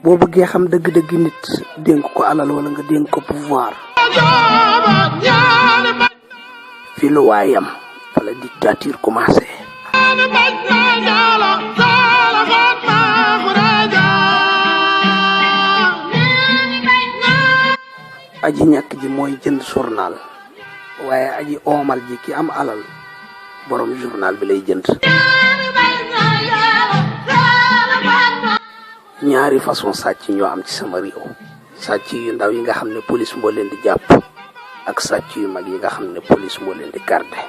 boo bëggee xam dëgg-dëgg nit dénk ko alal wala nga dénk ko pouvoir fi lu waayam fa la dictature commencé. aji ñàkk ji mooy jënd journal waaye aji oomal ji ki am alal borom journal bi lay jënd. ñaari façon sàcc ñoo am ci sama réew sàcc yu ndaw yi nga xam ne police moo leen di jàpp ak sàcc yu mag yi nga xam ne police moo leen di garder.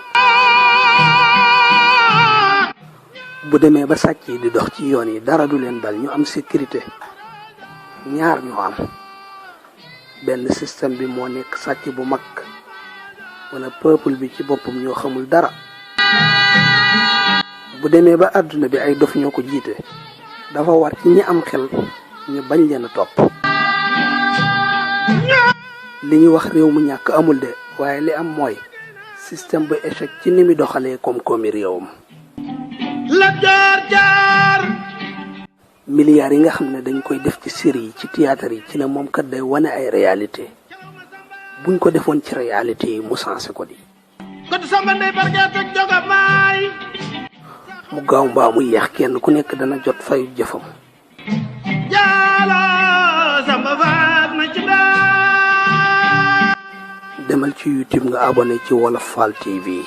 bu demee ba sàcc yi di dox ci yoon yi dara du leen dal ñu am sécurité ñaar ñoo am benn système bi moo nekk sàcc bu mag wala peuple bi ci boppam ñoo xamul dara. bu demee ba àdduna bi ay dof ñoo ko jiite dafa war ci ñi am xel ñu bañ leen a topp. li ñuy wax réew mu ñàkk amul de waaye li am mooy système bu échec ci ni mi doxalee koom-koomi réewam. la jaar milliards yi nga xam ne dañ koy def ci série yi ci théâtre yi ci ne moom kat day wane ay réalité buñ ko defoon ci réalité yi mu sensé ko di. mu gaaw mbaa mu yeex kenn ku nekk dana jot fayu jëfam. demal ci YouTube nga abonné ci Wolof Fall TV.